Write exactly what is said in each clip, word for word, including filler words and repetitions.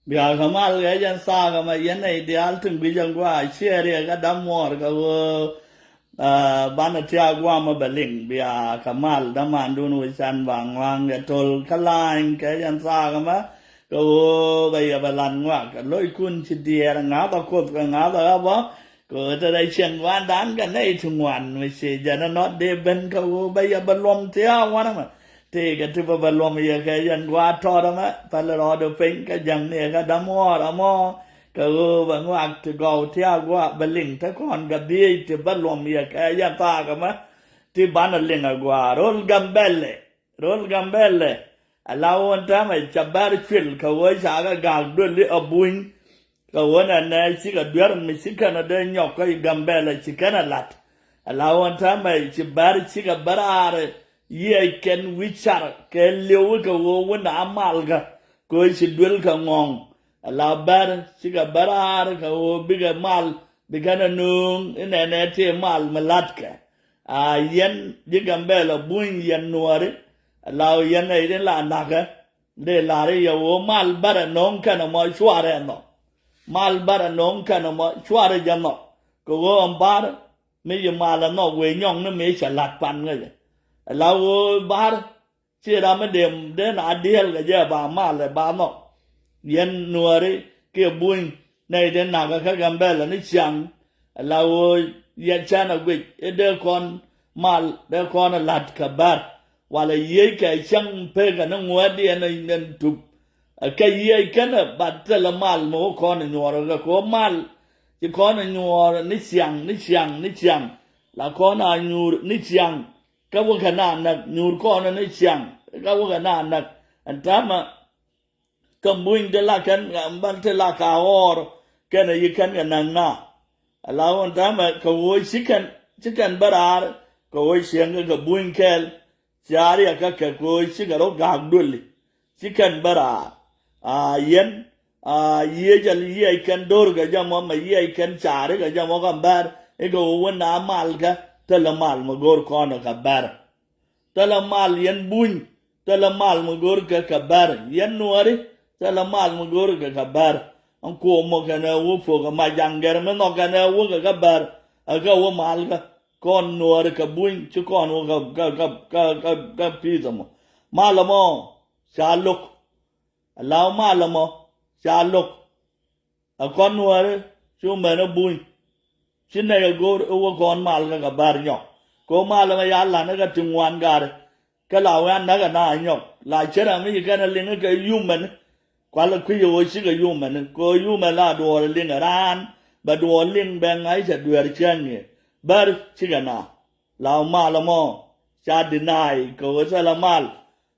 Bia kɛ mal kɛ jɛn thaak ɛmɛ yɛn nɛy diaal tin guic ɛn gua̱a̱ ciɛ riɛk kä dämuɔɔr kɛ ɣöö banɛ tiaak gua̱a̱ mɛ bɛ liŋ. Bia kɛ mal dämandun wec can ba ŋua̱a̱ŋ kɛ to̱l kä la̱a̱ny kɛ jɛn thaak ɛmɛ kɛ ɣöö bɛ yɛ bɛ la̱t ŋuak kɛ lo̱ckun ci diɛɛr ŋa̱thä Kuoth kɛ ŋa̱thä ɣä bä. Kɛ ɣöö te rɛy cieŋ gua̱a̱ndan kɛ nɛy ti ŋuan mi ci jɛn ɛ nɔt dee ben kɛ ɣöö bä yɛ bä luɔm thia̱a̱ŋ wanɛ mɛ. Tëëkɛ ti bä bä luɔm yɛ kɛ yɛn gua̱a̱ tɔɔt ɛmɛ pälɛ rɔɔdɛ piny kɛ jäŋni ɛ kɛ dämuɔɔr ɛmɔ. Kɛ ɣöö bä ŋuak ti gɔw thia̱a̱ŋ gua̱a̱ bä liŋ te kɔn kɛ dhieec ti bä luɔm yɛ kɛ yɛn thaak ɛmɛ. Ti banɛ liŋ ɛ gua̱a̱ ro̱l Gambɛlɛ. Ro̱l Gambɛlɛ. Ala ɣöö ɛn täämɛ ca bär cuël kɛ ɣöö ca kɛ ga̱a̱k duëli ɛ buny. Kɛ ɣöö nɛnɛ cikɛ duer mi ci kɛn ɛ dee nyɔk kä Gambɛlɛ ci kɛn ɛ la̱t. Ala ɣöö ɛn täämɛ ci bär cikɛ bär aar yiɛc kɛn wi̱c car kɛ li̱w kɛ ɣöö wä na malkä kɛ ɣöö ci duel kɛ ŋɔ̱ŋ. Ala bär cikɛ bär aar kɛ ɣöö bikɛ mal bi kɛn ɛ nööŋ inɛnɛ tëë mal mi la̱tkɛ. A yɛn ji̱ Gambɛlɛ buny yɛn nuääri. Ala ɣöö yɛn nɛy tin la na̱kɛ dee la̱r i̱ yɛ ɣöö mal bärɛ no̱o̱ŋ kɛnɛ mɔ cuarɛ nhɔk. Mal bärɛ no̱o̱ŋ kɛnɛ mɔ cuarɛ jɛ nhɔk kɛ ɣöö ɛn ba̱r mi yi mal ɛ nhɔk wëë nyɔŋni mëë cɛ la̱t pan ŋäcɛ. Ala ɣöö ba̱r ci ram mi dee dee na diɛɛl kɛ jɛ ba mal ɛ ba nhɔk. Yɛn nuääri kiɛ buny nɛy tin na̱kɛ kä Gambɛlɛ ni ciaŋ. Ala ɣöö yɛn cän a guic i̱ dee kɔn mal dee kɔn a la̱t kɛ bär. Walɛ yiëëckɛ cäŋ pekɛ ni ŋuɛ̈tdiɛn ɛn tup. Ɛ kɛ yiëëc kɛnɛ bat thilɛ mal mi wä kɔn a nyuɔɔr kɛ kɛ wä mal ci kɔn a nyuɔɔr ni ciaŋ ni ciaŋ ni ciaŋ. La kɔn a nyuur ni ciaŋ kä wä kɛ na näk nyuur kɔn ni ciaŋ kä wä kɛ na näk. Ɛn täämɛ kä buny ti la kɛn ban ti la ka ɣɔɔr kɛnɛ yi kɛn kɛ näk na. Ala ɣöö ɛn täämɛ kɛ ɣöö ci kɛn ci kɛn bä raar kɛ ɣöö cieŋ kɛ kɛ buny kɛɛl. Cia riɛk kä kɛ kɛ ɣöö cikɛ rɔ ga̱a̱k duëli ci kɛn bä raar. A yɛn a yiëë jɛ yiɛc kɛn do̱r kɛ jɛ mɔ mɛ yiɛc kɛn caari kɛ jɛ mɔ kɛ bär i̱ kɛ ɣöö wä na malkä thilɛ mal mi go̱o̱r kɔn kɛ bär. Thilɛ mal yɛn buny thilɛ mal mi go̱o̱r kɛ kɛ bär yɛn nuääri. Thilɛ mal mi go̱o̱r kɛ kɛ bär. Ɛn kuɔmɔ kɛnɛ wä puɔk ɛ mac jaŋ gɛr mi nhɔk kɛnɛ wä kɛ kɛ bär. Ɛ kɛ wä malkä kɔn nuääri kɛ buny ci kɔn wä kɛ kɛ kɛ kɛ kɛ pi̱i̱th ɛmɔ. Mal ɛmɔ ca lo̱k. Ala ɣöö mal ɛmɔ ca lo̱k. Ɛ kɔn nuääri cu mɛn ɛ buny. Ci nɛy ɛ go̱o̱r i̱ wä kɔn mal kä kɛ bär nyɔk. Kɛ ɣöö mal ɛmɛ ya la̱n i̱ kɛ ti ŋuan gaari. Kä la wee a näk ɛ na nyɔk la cɛ ram mi ci kɛn ɛ liŋ i̱ kɛ yumɛn. Kualɛ kui̱c ɛ ɣöö cikɛ yumɛn kɛ ɣöö yumɛn la duɔɔr ɛ liŋ ɛ raan. Bɛ duɔɔr liŋ bɛ ŋa̱c cɛ dueer cäŋ i̱ bär cikɛ na. La mal ɛmɔ ca deny kɛ ɣöö thilɛ mal.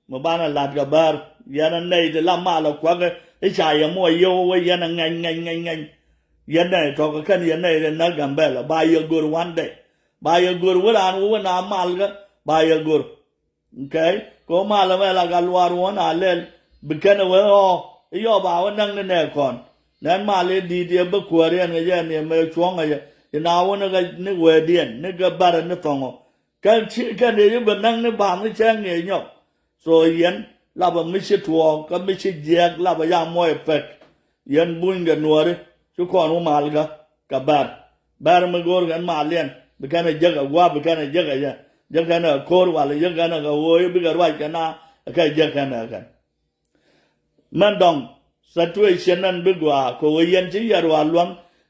Mi banɛ la̱t kɛ bär yɛn ɛ nɛy ti la mal ɛ kuäk i̱ ca yɛ muɔ yio̱w wee yɛn ɛ ŋɛny ŋɛny ŋɛny ŋɛny. Yɛn nɛy tɔ̱ kɛ kɛn yɛn nɛy ti näk Gambɛlɛ ba yɛ go̱r one day. Ba yɛ go̱r wä raan wä wä na malkä ba yɛ go̱r. Okay. Kɛ ɣöö mal ɛmɛ la ka luaar wä na lɛl bi kɛn ɛ wee ɣɔɔ i̱ yɔɔ ba wä näk ni nɛɛkɔn. Nɛn mal i̱ di̱i̱t yɛ bi kuäär yɛn kɛ yɛn yɛ mëë cuɔ̱ŋ ɛ yɛ. I̱ na wä ni kɛ ni wëëdiɛn ni kɛ bärɛ ni thɔŋɔ. Kɛn ci kɛn yɛ ji̱ bi näk ni ba̱a̱m ni cɛ ŋi̱eec nyɔk. So yɛn lapɛ mi ci tuɔɔk kä mi ci jiɛɛk lapɛ ya muɔc pek. Yɛn buny kɛ nuääri ci kɔn wä malkä kɛ bär. Bär mi go̱o̱r kɛn mal yɛn bi kɛn ɛ jek ɛ gua̱a̱p bi kɛn ɛ jek ɛ yɛ jek kɛn ɛ ko̱r walɛ jek kɛn ɛ kɛ ɣöö i̱ bikɛ ruac kɛn a kɛ jek kɛn ɛ kɛn. Mɛn dɔ̱ŋ situation ɛn bi gɔaa kɛ ɣöö yɛn ci yɛt wa luäŋ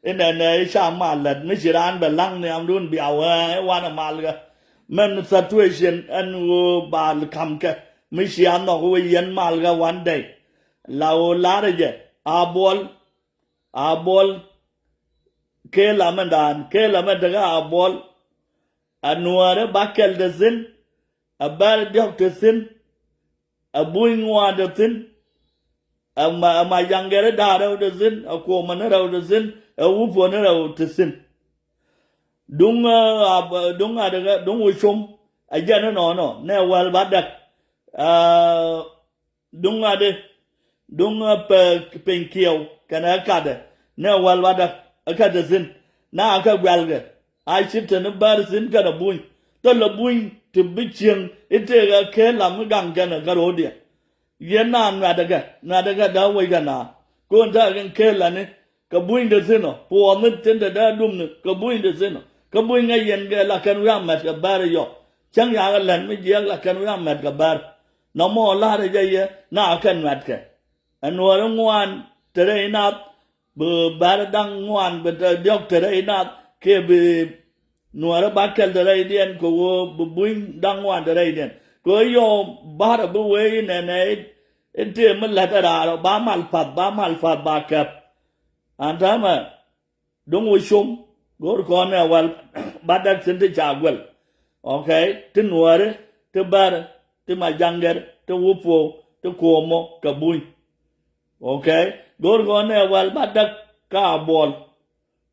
inɛnɛ i̱ ca mal lät mi ci raan bɛ la̱ŋ nhiamdun bia wee i̱ wanɛ malkä. Mɛn situation ɛn ɣöö ba ka̱mkɛ mi cia nhɔk ɣöö yɛn malkä one day. La ɣöö la̱rä jɛ a buɔl a buɔl. Kee la mɛn daan kee la mɛn tekä a buɔl. A nuäärä ba kɛl te thi̱n. A bär diɔ̱k te thi̱n. A buny ŋuan te thi̱n. A ma a ma yaŋ gɛr da̱a̱ rɛw te thi̱n a kuɔmä ni rɛw te thi̱n a wupuɔ ni rɛw te thi̱n. Duŋ a duŋ a däkä duŋ wä com. A jɛn ni nɔnɔ nɛ wäl ba däk. Duŋ a di duŋ a piny kiɛw kɛnɛ ɛ katdɛ nɛ wäl ba däk ɛ kä te thi̱n. Na kä guɛlkɛ a ci te ni bär thi̱n kɛnɛ buny. Thilɛ buny ti bi cieŋ i̱ tëëk ɛ kee lam i̱ gaŋ kɛnɛ kä ro̱o̱diɛn. Yɛn na nua̱t ɛ kɛ nua̱t ɛ kɛ däk wec kɛ na. Kɔn ta̱a̱ kɛn kɛɛl ani kɛ buny de thin ɔ puɔth ni tin te dee dum ni kɛ buny de thin ɔ. Kɛ buny ŋäc yɛn kɛ la kɛn wi̱i̱ amɛt kɛ bɛr yɔ. Cäŋ yakä lɛn mi jiɛk la kɛn wi̱i̱ amɛt kɛ bɛr. Nɔmɔ la̱rä jɛ yɛ na kɛn nuɛtkɛ. Ɛ nuɔri ŋuan te rɛy nath bi bɛr da̱ŋ ŋuan bi diɔk te rɛy nath kiɛ bi nuɔri ba kɛl te rɛydiɛn kɛ ɣöö bi buny da̱ŋ ŋuan te rɛydiɛn kɛ ɣöö yɔ ba̱rä bi wee inɛnɛ. In tëë mi lät ɛ raar ba mal path ba mal path ba kɛp. An täämɛ duŋ wä com go̱o̱r kɔn ɛ wäl ba däk thi̱n ti ca guɛl. Okay, ti nuääri ti bäri ti majaŋgɛr ti wupo ti kuɔmɔ kɛ buny. Okay, go̱o̱r kɔn ɛ wäl ba däk ka a buɔl.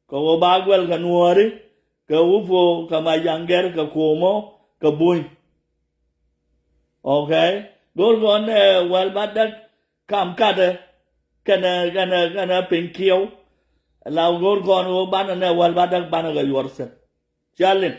Kɛ ɣöö ba guɛl kɛ nuääri kɛ wupo kɛ majaŋgɛr kɛ kuɔmɔ kɛ buny. Okay, go̱o̱r kɔn ɛ wäl ba däk kam katɛ kɛnɛ kɛnɛ kɛnɛ piny kiɛw. La go̱o̱r kɔn ɣöö banɛ nɛ wäl ba däk banɛ kɛ yuɔr thi̱n. Cialin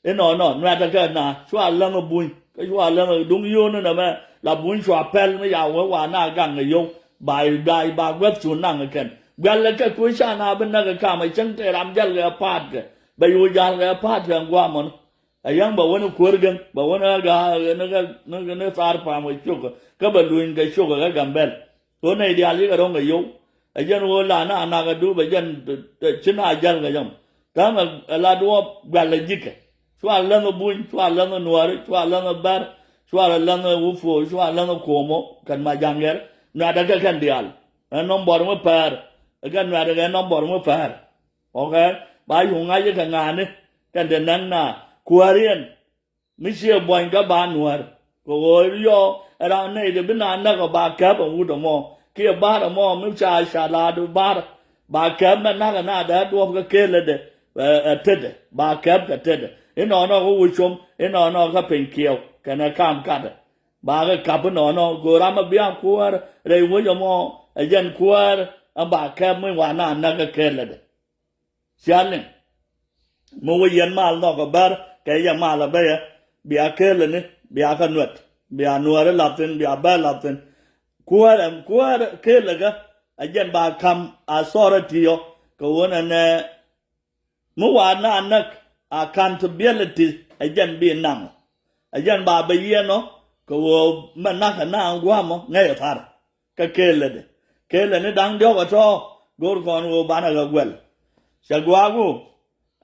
inɔnɔ nuɛtɛ kɛ na cua läŋ buny kä cua läŋ duŋ yio̱o̱n inɛ mɛ la buny cua pɛl mi ya wee wa na gaŋ kɛ yio̱w. Ba ba ba guäth cu naŋ kɛn guɛl kɛ kui̱ ca na bi näk kɛ kam ɛ cäŋ tëë ram jäl kɛ pa̱a̱t kɛ bɛ yo̱o̱ ja̱l kɛ pa̱a̱t kɛ guamɔni. Ɛ yäŋ bɛ wä ni kuäär gäŋ bɛ wä ni ɣä ga̱a̱ ni ɣä ni ni thar pa̱a̱m kɛ ciokä kä bɛ luny kɛ ciokä kä Gambɛl. Ɣöö nɛy diaal cikɛ ro̱ŋ kɛ yio̱w. Ɛ jɛn ɣöö la na nak ɛ dup ɛ jɛn ci na jäl kɛ jɛm. Täämɛ ɛ la duɔ̱ɔ̱p gua̱l ɛ ji̱kɛ cua länh ɛ buny cua länh ɛ nuääri cua länh ɛ bär cua länh ɛ wupo cua länh ɛ kuɔmɔ kɛn majaŋ yɛr. Nua̱t ɛ kɛ kɛn diaal ɛ nɔmbɔr mi päär. Ɛ kɛn nua̱t ɛ kɛ nɔmbɔr mi päär. Okay, ba yuŋ ŋa̱c kɛ ŋa̱a̱ni kɛn te näk na kuääriɛn. Mi ciɛ buɔ̱ny kä ba nuäär kɛ ɣöö yɔ ɛ ram nɛy te bi na näk ɛ ba käp ɛ wut ɛmɔ kiɛ ba̱r ɛmɔ mi ca ca laat ba̱r. Ba käp mɛ näk ɛ na dee duɔ̱p kä kelɛ dɛ ɛ tetdɛ ba käp kɛ tetdɛ inɔnɔ kä wucom inɔnɔ kä piny kiɛw kɛnɛ kam katdɛ. Ba kɛ kap inɔnɔ kɛ ɣöö ram ɛ bia kuäär rɛy wec ɛmɔ ɛ jɛn kuäär ɛ ba käp mi wa na näk kä kelɛ dɛ. Cialin mi wä yɛn mal nhɔk ɛ bär kɛ yɛ mal ɛ bäyɛ bia kelɛ ni bia kä nuɛt bia nuäri lath thi̱n bia bär lath thi̱n. Kuäär ɛm kuäär kelɛ kä ɛ jɛn ba kam authority ɔ kɛ ɣöö nɛnɛ mi wa na näk accountability ɛ jɛn bi naŋ ɔ. Ɛ jɛn ba bɛ yiɛn ɔ kɛ ɣöö mɛ na̱k ɛ na gua̱a̱m ɔ ŋäc ɛ thar. Kä kelɛ dɛ kelɛ ni da̱ŋ diɔ̱k ɛ tɔ̱ go̱o̱r kɔn ɣöö banɛ kɛ guɛl. Cɛ gua̱a̱k ɣöö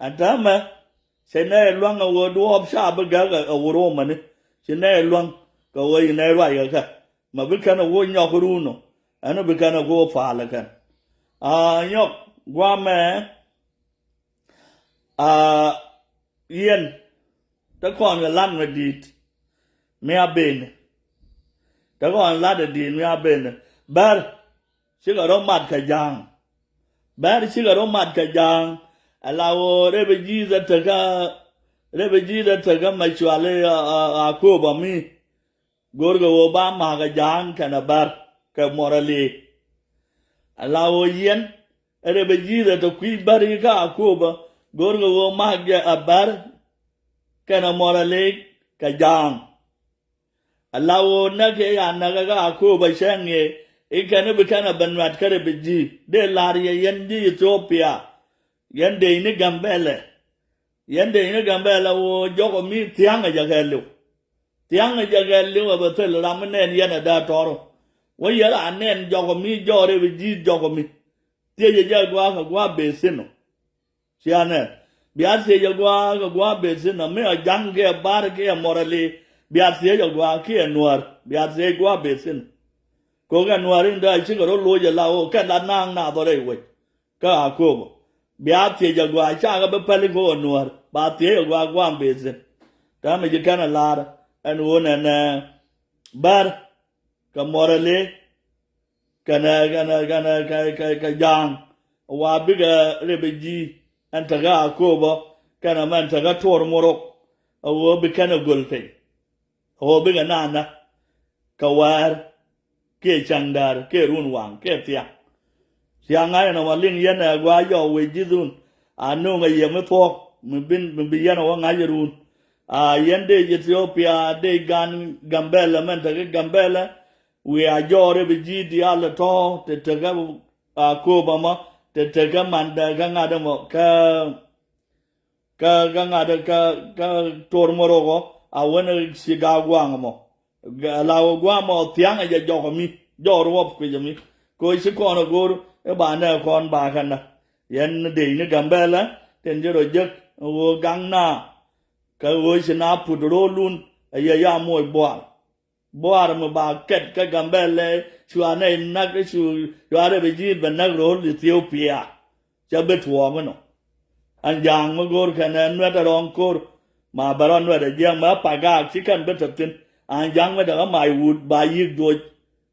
ɛn täämɛ cɛ nɛy lua̱ŋ ɛ ɣöö duɔ̱ɔ̱p ca bi gäk ɛ wur ɣöö mäni ci nɛy lua̱ŋ kɛ ɣöö ci nɛy ruac kɛ kɛ mɛ bi kɛn ɛ ɣöö nyɔk run ɔ ɛn bi kɛn ɛ ɣöö pa̱a̱l ɛ kɛn. A nyɔk gua̱a̱mɛ. A yɛn te kɔn kɛ lat mi di̱i̱t mi a ben. Te kɔn lat ɛ di̱i̱t mi a ben bär cikɛ rɔ mat kɛ ja̱a̱ŋ. Bär cikɛ rɔ mat kɛ ja̱a̱ŋ. Ala ɣöö rep ɛ ji̱th ɛ tekä rep ɛ ji̱th ɛ tekä mɛ cuali a kööp ami. Go̱rkɛ ɣöö ba ma̱a̱k ɛ ja̱a̱ŋ kɛnɛ bär kɛ muɔrɛ li̱i̱k. Ala ɣöö yɛn rep ɛ ji̱th ɛ te kui̱ bär i̱ kä a kööbä go̱rkɛ ɣöö ma̱a̱k jɛ ɛ bär kɛnɛ muɔrɛ li̱i̱k kɛ ja̱a̱ŋ. Ala ɣöö näk yɛ ya näk ɛ kä a kööbä cäŋ yɛ i̱ kɛn i̱ bi kɛn ɛ ben nuat kä rep ɛ ji̱ dee la̱r yɛ yɛn ji̱ Ithiopia. Yɛn dee ni Gambɛlɛ yɛn dee ni Gambɛlɛ ɣöö jɔkɔ mi thia̱ŋ ɛ jɛ kɛ li̱w. Thia̱ŋ jɛ kɛ li̱w ɛ bɛ thil ram mi nɛn yɛn ɛ dee tɔr. Wä yɛ ran nɛn jɔk mi jɔk rep ji̱ jɔk mi. Thiecɛ jɛ gua̱a̱k kɛ gua̱a̱k beth thi̱n ɔ. Cianɛ bia thiecɛ gua̱a̱k kɛ gua̱a̱k beth thi̱n ɔ mi ɔ ja̱ŋ kiɛ bar kiɛ mɔrɛli. Bia thiecɛ gua̱a̱k kiɛ nuäär bia thiec gua̱a̱k beth thi̱n. Kokɛ nuäär in dee cikɛ rɔ loc ɛ la ɣöö kɛn la naaŋ naath ɔ rɛy wec. Kä a kööbä bia thiec a gua̱a̱ cakɛ bi päli kɛ ɣöö nuäär ba thiec a gua̱a̱ gua̱a̱ beth thi̱n. Täämɛ ci kɛn a la̱r ɛn ɣöö nɛnɛ bär kɛ mɔrɛli kɛnɛ kɛnɛ kɛnɛ kɛ kɛ kɛ ja̱a̱ŋ. Wa bikɛ rep ɛ ji̱ ɛn tekɛ a kööbä kɛnɛ mɛn tekɛ tuɔr murok. A ɣöö bi kɛn a göl piny. Ɣöö bikɛ nana kɛ wäär kiɛ cäŋdäär kiɛ run waŋ kiɛ thiaŋ. Cia ŋa̱c ɛn ɔmɔ liŋ yɛn ɛ gua̱a̱c jɔɔk wec ji̱thun. A no̱o̱ŋ ɛ yɛ mi thuɔ̱k mi bi mi bi yɛn ɛ wä ŋa̱c ɛ run. A yɛn dee Ethiopia dee gan Gambɛlɛ mɛn tekɛ Gambɛlɛ. Wiaa jɔɔk rep ji̱ diaal ɛ tɔ̱ te tekɛ a kööp ɛmɔ te te kä man dɛ kä ŋa̱t ɛmɔ kä kä kä ŋa̱t kä kä tor mɔ rok ɔ a wen ci ga guaŋ mɔ. La wä guaŋ mɔ thiaŋ jɛ jɔk mi jɔk ruɔp kui̱c mi. Ko ci kɔn a go̱o̱r ɛ ba nɛ kɔn ba kɛn da yɛn dec ni Gambɛlɛ tin ci rɔ jek wä gaŋ na. Kä wä ci na put ro̱o̱lun a yɛ ya moc buar. Buar mi ba kɛt kä Gambɛlɛ cua nɛ nak cu cua rɛ bi ji̱ bɛ nak ro̱o̱l Ethiopia. Cɛ bi tuɔɔk inɔ. An ja̱a̱ŋ mi go̱o̱r kɛn ɛ nuɛt ɛ rɔ̱ɔ̱ŋ ko̱r ma bɛ rɔ nuɛt ɛ jiɛk mɛ pagaak ci kɛn bi te thi̱n. An ja̱a̱ŋ mi däk ɛ mac wut ba yi̱k duɔc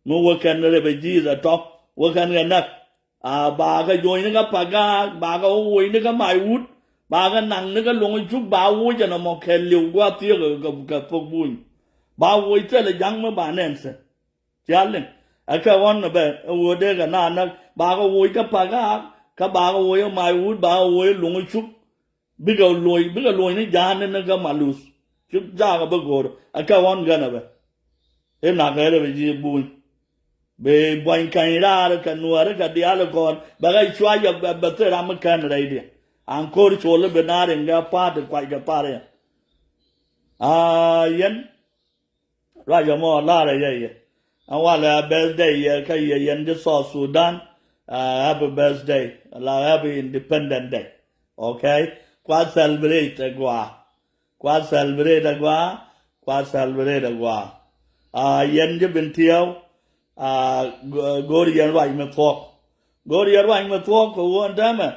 mi wä kɛn rɛ bi ji̱ ɛ tɔ̱ wä kɛn kɛ näk. A ba kɛ jo̱o̱cni kä pagaak ba kɛ wä woc ni kä mac wut ba kɛ naŋ ni kä luɔ̱ŋ cuk ba woc ɛn ɛmɔ kɛ liw gua̱a̱th thiek kɛ kɛ pok buny. Ba woc thilɛ ja̱ŋ mi ba nɛn thi̱n. Cial liŋ ɛ kɛ ɣɔn bɛ ɛ wee dee kɛ naan näk ba kɛ woc kä pagaak kä ba kɛ woc ɛ mac wut ba kɛ woc ɛ luŋ cuk. Bikɛ loc bikɛ loc ni ja̱a̱n ni ni kä maluth. Cuk jaakɛ bi go̱o̱r ɛ kɛ ɣɔn gɛn ɛ bɛ. I̱ nak ɛ rɛ bɛ ji̱ buny. Bɛ buany kany raar kɛ nuäär kɛ diaal kɔn bɛ kɛ cua yɛ bɛ thil ram mi kɛn rɛydiɛn. An ko̱r col i̱ bi naar in gɛ pa̱a̱t i̱ kuac kɛ thar yɛn. A yɛn. Ruac ɛmɔ la̱rä yɛ yɛ. Ɛn walɛ a birthday yɛ kä yɛ yɛn ji̱ South Sudan. A happy birthday la happy Independent Day. Okay. Kua celebrate ɛ gɔaa. Kua celebrate ɛ gɔaa. Kua celebrate ɛ gɔaa. A yɛn ji̱ Bentiu. A go̱o̱r yɛn ruac mi thuɔ̱k. Go̱o̱r yɛn ruac mi thuɔ̱k kɛ ɣöö ɛn täämɛ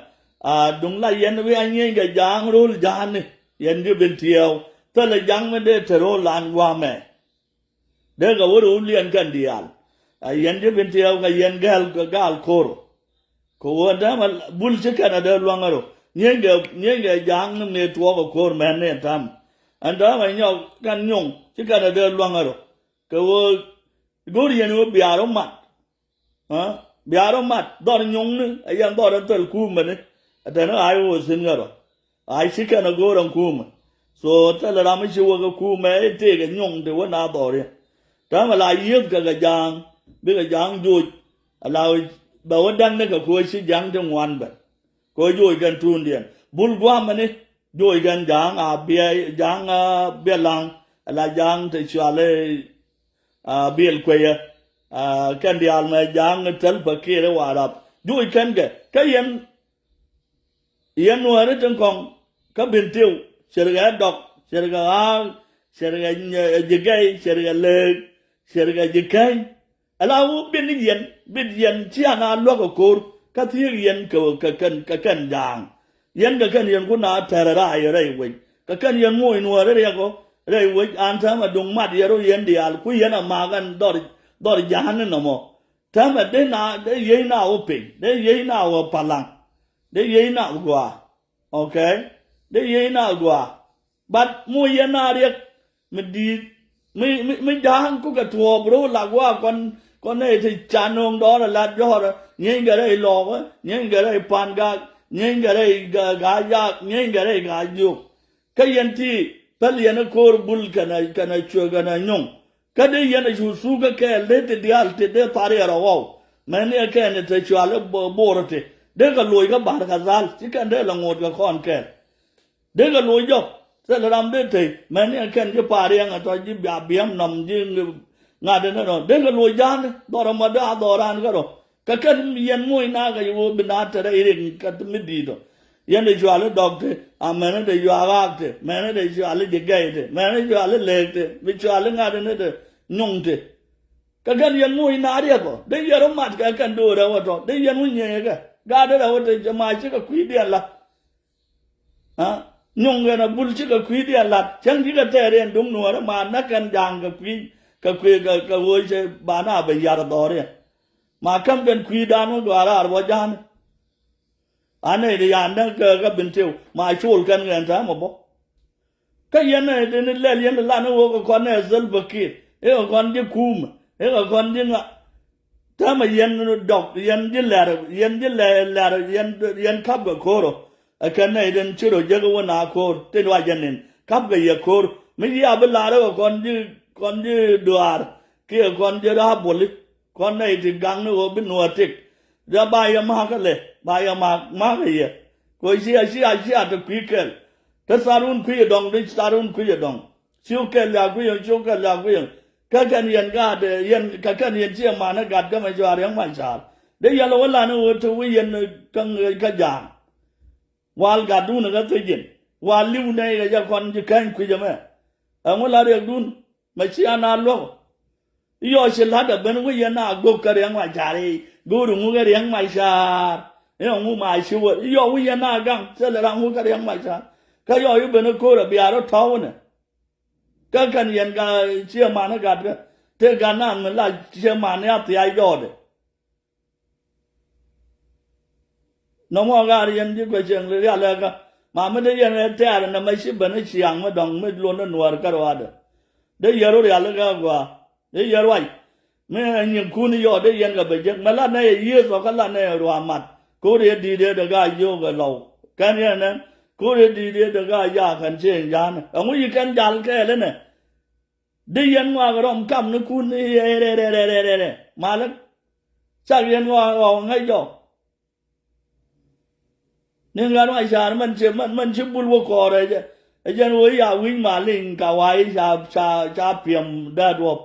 a duŋ la yɛn wi̱i̱ a nyieny kɛ ja̱a̱ŋ ro̱l ja̱a̱ni. Yɛn ji̱ Bentiu thilɛ ja̱ŋ mi dee te ro̱l lan gua̱a̱mɛ. Dee kɛ wä ro̱l yɛn kɛn diaal. A yɛn ji̱ Bentiu kɛ yɛn gɛl kɛ gaal ko̱r. Kɛ ɣöö ɛn täämɛ bul ci kɛn a dee lua̱ŋ ɛ rɔ. Nyieny kɛ nyieny kɛ ja̱a̱ŋ ni mëë tuɔɔk ɛ ko̱r mɛn ni ɛn täämɛ. Ɛn täämɛ nyɔk kɛn nyuŋ ci kɛn a dee lua̱ŋ ɛ rɔ. Kɛ ɣöö go̱o̱r yɛn ɣöö bia rɔ mat. Bia rɔ mat dhɔr nyuŋni ɛ yɛn dhɔr ɛ thil kuumɛni. Ɛ tɛni ɣaac ɣöö thi̱n ɣä rɔ ɣaac ci kɛn ɛ go̱o̱r ɛn kuumɛ. So thil ram mi ci wä kɛ kuumɛ i̱ tëëk ɛ nyuŋ ti wä na dhɔr yɛ. Täämɛ la yiëth kɛ kɛ ja̱a̱ŋ bikɛ ja̱a̱ŋ joc. Ala bɛ wä däŋni kɛ ko̱ ci ja̱a̱ŋ ti ŋuan bɛ. Ko̱ joc kɛn tuundiɛn bul gua̱a̱mɛni. Joc kɛn ja̱a̱ŋ a biɛ ja̱a̱ŋ a biɛ la̱ŋ. Ala ja̱a̱ŋ te cuali a biɛl kueyä. A kɛn diaal mɛ ja̱a̱ŋ täl pa kiɛɛr i̱ Warap juuc kɛn kɛ kä yɛn. Yɛn nuääri tin kɔ̱ŋ kä Bentiu ce̱tkɛ dɔk ce̱tkɛ ɣaak ce̱tkɛ ji̱ gɛy ce̱tkɛ leek ce̱tkɛ ji̱ käny. Ala wä bin yɛn bin yɛn ci an a luäk ɛ ko̱r kä thiek yɛn kɛ kɛ kɛn kɛ kɛn ja̱a̱ŋ. Yɛn kɛ kɛn yɛn kun a tɛr ɛ raay rɛy wec kɛ kɛn yɛn ŋoc nuäär rɛy riɛk ɔ rɛy wec an täämɛ duŋ mat yɛn rɔ yɛn diaal ku yɛn a mak ɛn dhɔr dhɔr ja̱a̱n ni nɔmɔ. Täämɛ dee na dee yiey na wä piny dee yiey na wä palaŋ. Dee yiey na wä gɔaa. Okay. Dee yiey na wä gɔaa. But mu yɛn a riɛk mi di̱i̱t mi mi mi ja̱a̱ŋ kukɛ tuɔɔp ro̱o̱ lak wa kɔn kɔn nɛy ti ca no̱o̱ŋ dɔɔr a lat jɔ̱ɔ̱rä nyieeny kɛ rɛy lɔɔkä nyieeny kɛ rɛy pan gak nyieeny kɛ rɛy ga̱a̱c yak nyieeny kɛ rɛy ga̱a̱c jiök. Kä yɛn ti päl yɛn ɛ ko̱o̱r bul kɛnɛ kɛnɛ cuɛ kɛnɛ nyuŋ. Kä dee yɛn ɛ cu thuuk kä kɛɛl dee ti diaal ti dee thar yɛ rɔ ɣɔw. Mɛn ni ɛ kɛn ɛ te cual ɛ bo̱o̱r ɛ ti dee kɛ loc kä ba̱r kɛ dhal ci kɛn dee lɛ ŋo̱o̱t kɛ kɔn kɛɛl. Dee kɛ loc jɔk thilɛ ram dee tey mɛn ni ɛ kɛn ji̱ pa̱a̱r yɛn ɛ tɔ ji̱ bia biɛm nɔm ji̱ ŋa̱t ɛn ɛ nɔ dee kɛ loc ja̱a̱n dhɔr ɛmɔ dee a dhɔr raan kärɔ. Kä kɛn yɛn moc nakä yɛ wee bi na tɛrɛ irik kä mi di̱i̱t ɔ. Yɛn dee cuali dɔk ti a mɛn ni dee yuaak aak ti mɛn ni dee cuali ji̱ gɛy ti mɛn ni cuali leek ti bi cuali ŋa̱t ni dee nyuŋ ti. Kä kɛn yɛn moc na riɛk ɔ dee yɛn rɔ mat kɛ kɛn do̱o̱ rɛw ɛ tɔ dee yɛn wä nyieny kɛ gaat rɛw ɛ ti ma cikɛ kui̱diɛn la. Nyuŋ kɛn a bul cikɛ kui̱diɛn lat cäŋ cikɛ tɛɛr yɛn duŋ nuɔɔrɛ ma näk kɛn ja̱a̱ŋ kɛ kui̱ kɛ kui̱ kɛ kɛ ɣöö cɛ ba na bɛ yar dhɔriɛn. Ma käm kɛn kui̱dan wä gɔaa raar bɔ ja̱a̱ni. A nɛy ti ya̱a̱n näk kɛ kɛ Bentiu ma col kɛn kɛn täämɛ bɔ. Kä yɛn nɛy ti ni lɛl yɛn ti lan i̱ wä kɛ kɔn nɛ Salva Kiir i̱ kɛ kɔn ji̱ kuumɛ i̱ kɛ kɔn ji̱ ŋa. Täämɛ yɛn dɔk yɛn ji̱ lɛr yɛn ji̱ lɛr lɛr yɛn yɛn ka̱pkɛ ko̱r ɔ. Ɛ kɛn nɛy tin ci rɔ jek wä na ko̱r tin wa jɛ nin ka̱pkɛ yɛ ko̱r mi ci a bi lar i̱ kɛ kɔn ji̱ kɔn ji̱ duaar kiɛ kɔn ji̱ ra̱a̱ boli. Kɔn nɛy ti gaŋni ɣöö bi nuɔɔr tik. Dee ba yɛ ma̱a̱k ɛ lɛ, ba yɛ ma̱a̱k, ma̱a̱k ɛ yɛ. Kɛ ɣöö cia, cia, cia te kui̱ kɛl. Te tharun kui̱ ɛ dɔ̱ŋ, dee tharun kui̱ ɛ dɔ̱ŋ. Ciu kɛl ya kui̱ ɛ, ciu kɛl ya kui̱ ɛ. Kä kɛn yɛn gaat, yɛn, kä kɛn yɛn ciɛ man ɛ gat kä mɛ cɔal Riɛk Macar. Dee yɛl ɛ wä lan ɛ ɣöö te wi̱i̱ yɛn kä, kä ja̱a̱ŋ. Wal gatdun kä thiec in. Wal li̱w nɛy kɛ jɛ kɔn ji̱ käny kui̱c ɛmɛ. Ɛŋu la riɛkdun mɛ ci an a luäk. I̱ yɔ ci la̱t ɛ ben wi̱c yɛn a gök kä Riɛk Macar i̱ go̱o̱ri ŋu kä Riɛk Macar. I̱ ɛŋu ma ci wä i̱ yɔ wi̱c yɛn a gaŋ thilɛ ram ŋu kä Riɛk Macar. Kä yɔ i̱ ben i̱ ko̱r ɛ bia rɔ tɔ̱w inɛ. Kä kɛn yɛn ka ciɛ man i̱ gat kä tëë gat naan mi la ciɛ man i̱ a thiac jɔɔdɛ. Nɔmɔ ɣaar yɛn ji̱ guɛ cieŋ rial ɛ kä ma mi dee yɛn ɛ tɛɛr nɛ mɛ ci ben i̱ ciaŋ mi dɔ̱ŋ mi luɔn ni nuäär kä ruaadɛ. Dee yɛn ru rial ɛ kä gua̱a̱ dee yɛn ruac mi nyiŋkun i̱ yɔɔd dee yɛn kɛ bɛ jek mɛ la nɛy ɛ yiëëth ɔ kä la nɛy ɛ ruac mat. Ko̱r yɛ di̱i̱t yɛ dee gaa yio̱o̱k ɛ lɔw kɛn yɛn nɛn ko̱r yɛ di̱i̱t yɛ dee gaa yaak kɛn cieŋ ja̱a̱n ɛŋu yi kɛn jal kɛɛl inɛ. Di yɛn ŋɔak rɔm kam ni kun ni rɛrɛrɛrɛrɛ malä. Cak yɛn ŋɔak ɣɔw ŋäc jɔk. Ni ŋa̱t ŋɔak ca̱r mɛn ci mɛn mɛn ci bul wä kɔɔr ɛ jɛ. Ɛ jɛn wee ya wi̱c ma liŋ ka wa̱i̱ ca ca ca piɛm dee duɔp.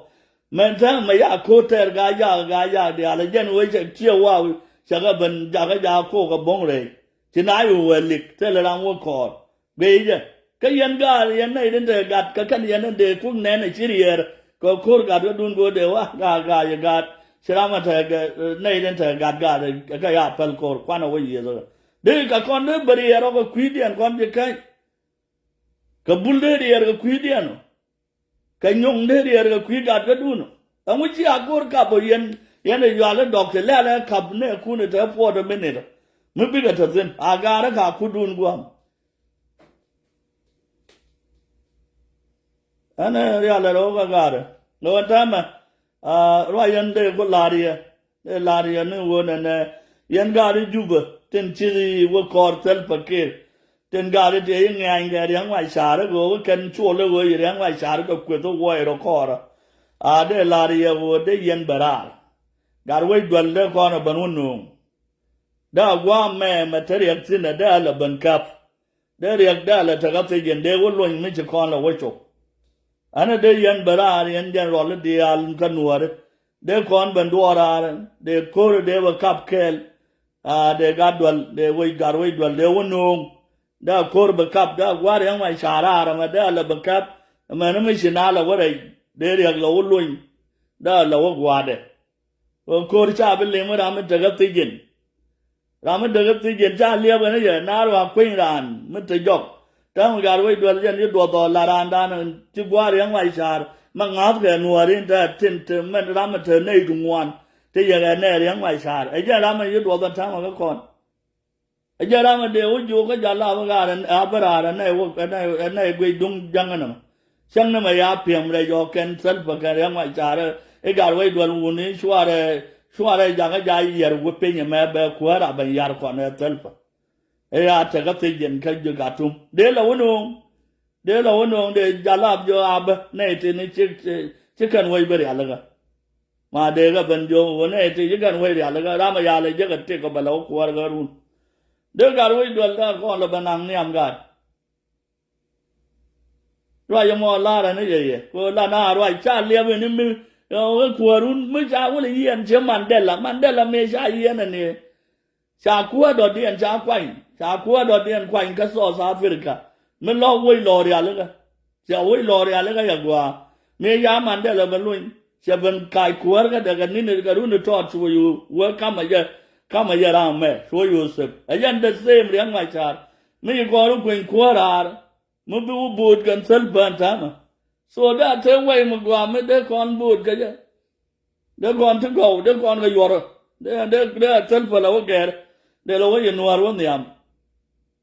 Mɛn tɛŋ mɛ ya ko̱r tɛɛr ga jak ga jak diaal ɛ jɛn wee cɛ ciɛ waw. Cɛ kɛ ben jakä jak ko̱o̱k ɛ bo̱ŋ rɛy ci na yo̱o̱ wee lik thilɛ ram wä kɔɔr. Guiy jɛ kä yɛn gaat yɛn nɛy tin te gat kä kɛn yɛn in dee kuk nɛn ɛ ci riɛɛr. Kɛ ko̱r gat kä dun go̱o̱r dee wa gaa gaa yɛ gaat ci ram ɛ te nɛy tin te gat gaat ɛ kɛ ya päl ko̱r kuanɛ wä yiëth ɛ. Dee kɛ kɔn dee bä riɛɛr ɔ kɛ kui̱diɛn kɔn bi käny. Kɛ bul dee riɛɛr kɛ kui̱diɛn ɔ. Kɛ nyuŋ dee riɛɛr kɛ kui̱ gat kä dun ɔ. Ɛŋu ci a go̱o̱r kap ɔ yɛn yɛn ɛ yual in dɔk ci lɛl ɛ kap nɛ kun ɛ te puɔt ɛ minit ɔ. Mi bikɛ te thi̱n a gaarä ka kut dun gua̱a̱m. Ɛn ɛ rial ɛ rɛw kä gaarä. Ɣöö ɛn täämɛ ruac yɛn dee ku la̱r yɛ. Dee la̱r yɛ ni ɣöö nɛnɛ yɛn gaari Jubä tin ci wä kɔɔr Salva Kiir. Tin gaari tëë yi ŋɛ̈ny kɛ Riɛk Macar ɣöö kɛn cuɔl ɣöö yi Riɛk Macar kɛ kueth wä wuɔc rɔ kɔɔrä. A dee la̱r yɛ ɣöö dee yɛn bɛ raar. Gat wec duäl dee kɔn ɛ ben wä nööŋ. Dee a gua̱a̱m mɛ mɛ te riɛk thi̱n ɛ dee a lɛ ben käp. Dee riɛk dee a lɛ tekä thiec yɛn dee wä luɔ̱ny mi ci kɔn lɛ wä cop. Ɛn ɛ dee yɛn bɛ raar yɛn jɛn ruɔl i̱ diaal kä nuääri. Dee kɔn ben duɔɔr raar dee ko̱r dee bɛ kap kɛɛl. A dee gat duäl dee wec gat wec duäl dee wä nööŋ. Dee a ko̱r bɛ kap dee a gua̱r yɛn mac ca̱r raar ɛmɛ dee a lɛ bɛ kap. Ɛmɛni mi ci na lɛ wä rɛc dee riɛk lɛ wä luny. Dee a lɛ wä gua̱a̱dɛ. Ɣöö ko̱r ca bi liŋ mi ram mi tekä thiec yɛn. Ram mi dee kä thiec yɛn ca liɛp ɛn yɛ naar wa kueny raan mi te jɔk. Täämɛ gat wec duel yɛn ci duɔth ɔ la raandan ci gua̱a̱r yɛn wac ca̱a̱r. Ma ŋa̱thkɛ nuɔɔr in te tin te mɛn ram mi te nɛy ti ŋuan. Te yɛ kɛ nɛɛr yɛn wac ca̱a̱r ɛ jɛn ram mi ci duɔth ɔ täämɛ kä kɔn. Ɛ jɛn ram mi dee wä jiök kä jɔal la bi gaar a bi raar ɛ nɛy wä ɛ nɛy guic duŋ ja̱ŋ ɛn ɛmɛ. Cäŋ ni mɛ ya piɛm rɛc ɔ kɛn Salva kɛn Riɛk Macar i̱ gat wec duel wuni cuarɛ cuarɛ jakä ja yiɛr wi̱i̱ piny ɛmɛ bɛ kuäär a ben yar kɔn ɛ Salva. Ɛ ya tekä thiec yɛn kä ji̱ Gattum dee lɛ wä nööŋ. Dee lɛ wä nööŋ dee jalap jɔ a bä nɛy tini ci ci kɛn wec bi rialikä. Ma dee kɛ ben jɔ wä nɛy ti ci kɛn wec rialikä ram ɛ yalɛ jekɛ tik kɛ bɛ lɛ wä kuäär kä run. Dee gat wec duel kä kɔn lɛ bɛ naŋ nhiam gat. Ruac ɛmɔ la̱rä ni yɛ yɛ kɛ ɣöö la na ruac ca liɛp in mi ɣä kuäärun mi ca wälɛ yiɛn ciɛ Mandela Mandela mëë ca yiɛn ɛn i̱ ca kuäär dɔ̱diɛn ca kuany ca kuäär dɔ̱diɛn kuany kä South Africa. Mi lɔ̱k wec lɔɔk rialikä ca wec lɔɔk rialikä yɛ gua̱a̱. Mëë ca Mandela bɛ luny cɛ ben kac kuäär kä dee kɛ ni̱n kɛ run i̱ tɔɔt cuɔ yo̱o̱ wee kamɛ jɛ kamɛ jɛ ram mɛ cuɔ yo̱o̱ thep ɛ jɛn the same Riɛk Macar. Mi ci kɔn ri kueny kuäär raar mi bi wä bo̱o̱t kɛn thäl bään täämɛ. So dee a te wɛy mi gua̱a̱ mi dee kɔn bo̱o̱t kɛ jɛ. Dee kɔn ti gɔw dee kɔn kɛ yuɔrä dee dee dee a thäl pälä wä gɛr. Dee lɛ wä yɛ nuäär wä nhiam.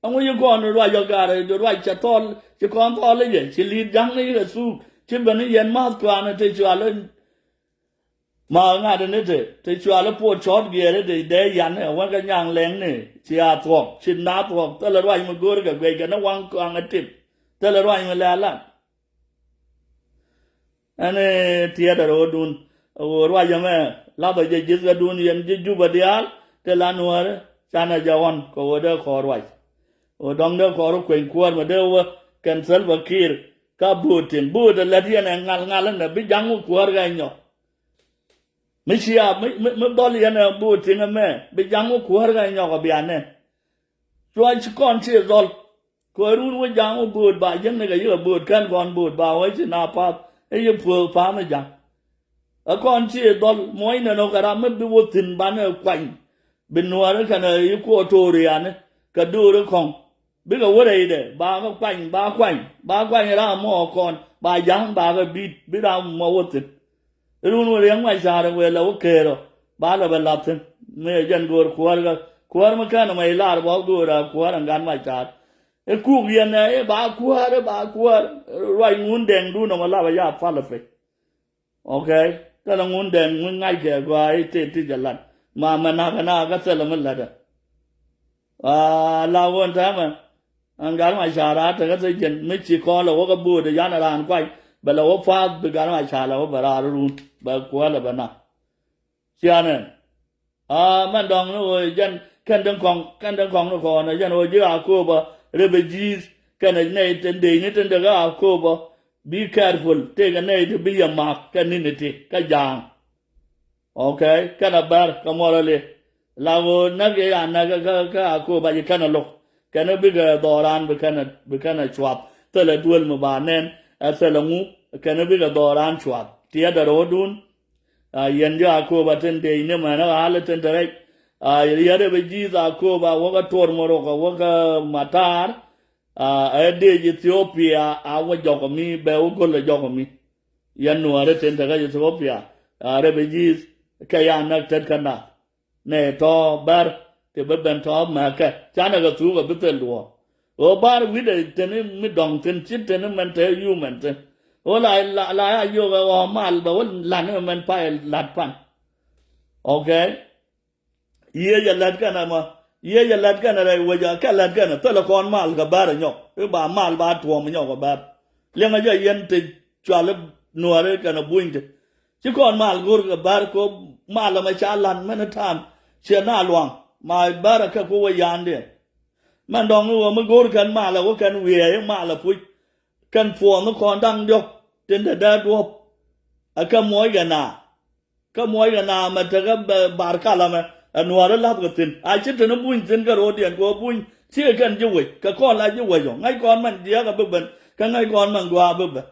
Ɛŋu ci kɔn ruac ɔ gaar ruac cɛ thɔl ci kɔn thɔl i̱ jɛ ci li̱i̱t ja̱ŋ ni ci kɛ thuuk ci ben i̱ yɛn ma̱th kua̱a̱n te cual i̱ Ma ŋa̱t ni te te cual i̱ puɔt cɔɔt giɛɛr i̱ te dee yan ɛ wän kɛ nyaŋ lɛŋ ni ci a thuɔk ci na thuɔk thilɛ ruac mi go̱o̱r kɛ guɛc kɛ ni waŋ kɔaŋ ɛ tip thilɛ ruac mi lɛ alat. Ɛn i̱ tiɛɛt ɛ ro̱o̱dun ɛ ɣöö ruac ɛmɛ lathɔ jɛ ji̱th kɛ dun yɛn ji̱ Jubɛ diaal Te la nuääri canɛ jɛ ɣɔn kɛ ɣöö dee kɔɔr ruac. Ɣöö dɔ̱ŋ dee kɔɔr kueny kuäär mɛ dee wä kɛn Salva Kiir. Ka bo̱o̱t tin bo̱o̱t ɛ lät yɛn ɛ ŋal ŋal ɛnɛ bi ja̱ŋ wä kuäär kɛ nyɔk. Mi cia mi, mi, mi dhɔl yɛn ɛ bo̱o̱t tin ɛmɛ bi ja̱ŋ wä kuäär kɛ nyɔk ɛ bia nɛn. Cua ci kɔn ci dhɔl. Kɛ run wä ja̱ŋ wä bo̱o̱t ba jiäkni kɛ yikɛ bo̱o̱t kɛn kɔn bo̱o̱t ba wä ci na path. I̱ yi puɔ̱th pa̱a̱m i̱ ja̱ŋ. Ɛ kɔn ci dhɔl muɔ̱cnɛ nɔ kɛ ram mi bi wä thi̱n banɛ kuany. Bi nuääri kɛnɛ Equatoriani kɛ do̱ri kɔ̱ŋ. Bikɛ wä rɛydɛ ba kɛ kuany ba kuany ba kuany ram mɔ kɔn ba ja̱ŋ ba kɛ bi̱i̱t bi ram mɔ wä thi̱n. Run wä riɛŋ Macar wëë lɛ wä keerä ba lɛ bɛ la̱th thi̱n. Mëë jɛn go̱o̱r kuäär kä kuäär mi kɛn mɛ ilar bä go̱o̱r a kuäär ɛn gan Macar. I̱ kuk yɛn ɛ i̱ ba kuäär i̱ ba kuäär. Ruac ŋun dɛŋdun ɛmɔ lapɛ ya pal ɛ pec. Ok. Kɛnɛ ŋun dɛŋ ŋun ŋa̱ckɛ gɔaa i̱ tëë ti jɛ lat ma mɛ nakä nakä thilɛ mi lätdɛ. Aa la ɣöö ɛn täämɛ ɛn gat Macar a tekä thil jiɛn mi ci kɔn lɛ wä kä bo̱o̱dɛ yan raan kuay bɛ lɛ wä path bi gat Macar lɛ wä bɛ raar run bɛ kuäär lɛ bɛ na. Cianɛ. Aa mɛn dɔ̱ŋ ni ɣöö jɛn kɛn tin kɔŋ kɛn tin kɔŋ ni kɔn jɛn ɣöö ji̱ Akoba refugees kɛnɛ nɛy tin dee ni tin dee kä Akoba. Be careful tëëkɛ nɛy ti bi yɛ mak kɛ ni̱n ti kä ja̱a̱ŋ. Ok. Kɛnɛ bär kɛ muɔrä li la ɣöö näk yɛ ya näk kä kä Akoba ji̱ kɛnɛ lo̱k. Kɛnɛ bikɛ dhɔran bi kɛnɛ bi kɛnɛ cuath thilɛ duel mi ba nɛn. Ɛ thilɛ ŋu kɛnɛ bikɛ dhɔran cuath tiɛɛdɛ ro̱o̱dun. Aa yɛn ji̱ Akoba tin dee ni mɛn ɣa̱l tin te rɛc. Aa yɛn refugees Akoba wäkä Tormorok wäkä Matar. Aa ɛ dee ji̱ Ethiopia a wä jɔk mi bɛ wä go̱l ɛ jɔk mi. Yɛn nuääri tin te kä Ethiopia. Aa refugees kɛ ya näk tet kä nath. Nɛ tɔ̱ bär ti bi ben tɔ̱ mɛkɛ canɛ kɛ thuk ɛ bi thil duɔ̱ɔ̱r. Ɣöö bär wi̱cdɛ teni mi dɔ̱ŋ thi̱n ci teni mɛn te human thi̱n. Ɣöö la la la ya yio̱k ɛ ɣɔ̱ɔ̱ mal bɛ wä la̱t ni mɛn pay la̱t pan. Ok. Yiëë jɛ la̱t kɛnɛ ma yiëë jɛ la̱t kɛnɛ rɛy wecä kɛ la̱t kɛnɛ thilɛ kɔn mal kɛ bär ɛ nyɔk i̱ ba mal ba tuɔ̱ɔ̱m ɛ nyɔk ɛ bär. Liɛŋɛ jɛ yɛn te cuali nuääri kɛnɛ bunydi. Ci kɔn mal go̱r kɛ bär kɛ mal ɛmɛ ca la̱t mɛn ta̱a̱m ciɛ na luaŋ ma bär ɛ kɛ ku wä yandiɛn. Mɛn dɔ̱ŋ ni wä mi go̱r kɛn mal ɛ wä kɛn wiɛɛy mal ɛ puc. Kɛn puɔ̱ɔ̱n ni kɔn da̱ŋ diɔ̱k tin te dee duɔ̱p. Ɛ kɛ muɔc kɛ na kä muɔc kɛ na mɛ tekɛ bar kal ɛmɛ. Ɛ nuääri la̱th kɛ thi̱n a ci te ni buny thi̱n kɛ ro̱o̱diɛn kɛ wä buny cikɛ kɛn ji̱ wec kɛ kɔn la ji̱ wec ɔ ŋäc kɔn mɛn jiɛɛk ɛ bi ben kä ŋäc kɔn mɛn gua̱a̱ bi ben.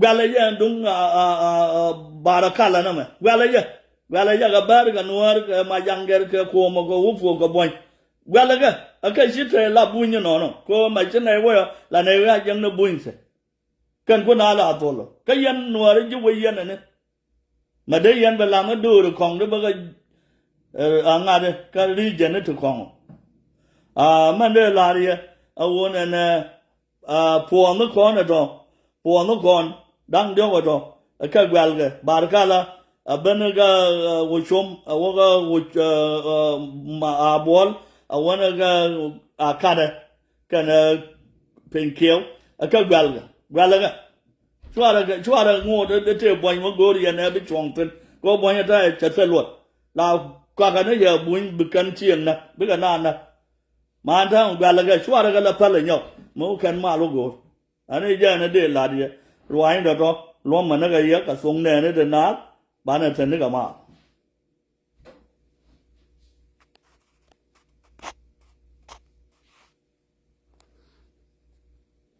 Guɛlɛ yɛ duŋ a, a, a, a, barɛ kalɛ nɛmɛ guɛlɛ yɛ. Guɛlɛ yɛ kɛ bär kɛ nuäär kɛ majaŋ gɛr kɛ kuɔmɔ kɛ wupuɔ kɛ buɔ̱ny. Guɛlɛ kɛ a kɛ ci te la buny inɔnɔ kɛ mɛ ci nɛy wä yɔ la nɛy wä a jiäŋ ni buny thɛ. Kɛn kun a la thol kä yɛn nuäär ji̱ wä yɛn ɛni. Mɛ dee yɛn bɛ laŋ i̱ do̱o̱ri kɔŋ di bä kɛ a ŋa̱t kä region i̱ ti kɔŋ. A mɛn dee la̱r yɛ a wun ɛnɛ. Aa puɔ̱ɔ̱n ni kɔn ɛ tɔ puɔ̱ɔ̱n ni kɔn da̱ŋ diɔ̱k ɛ tɔ. Ɛ kɛ guɛ̈lkɛ barkala. Ɛ ben kä ɛ wuc com ɛ wä kä wuc ɛ ɛ ma a buɔl ɛ wänɛ kä a katɛ kɛnɛ piny kiɛw. Ɛ kɛ guɛ̈lkɛ guɛ̈lkɛ cuarɛ kɛ cuarɛ ŋot ɛ tëë buɔ̱ny wä go̱o̱r yɛn ɛ bi cuɔ̱ŋ thi̱n kɛ wä buɔ̱ny ɛ ta̱a̱ cɛ thil luɔt. La kuakɛ ni yɛ buny bi kɛn cieŋ nä bikɛ naan nä. Man ta̱a̱ŋ guɛ̈lkɛ cuarɛ kɛ la päl ɛ nyɔk mi wä kɛn mal wä go̱o̱r. Ani jɛ ni dee lat yɛ ruaacni tɔ̱tɔ̱ luɔ̱mɛ ni kɛ yɛ kɛ thoŋ nɛɛni ti naath banɛ te ni kɛ maal.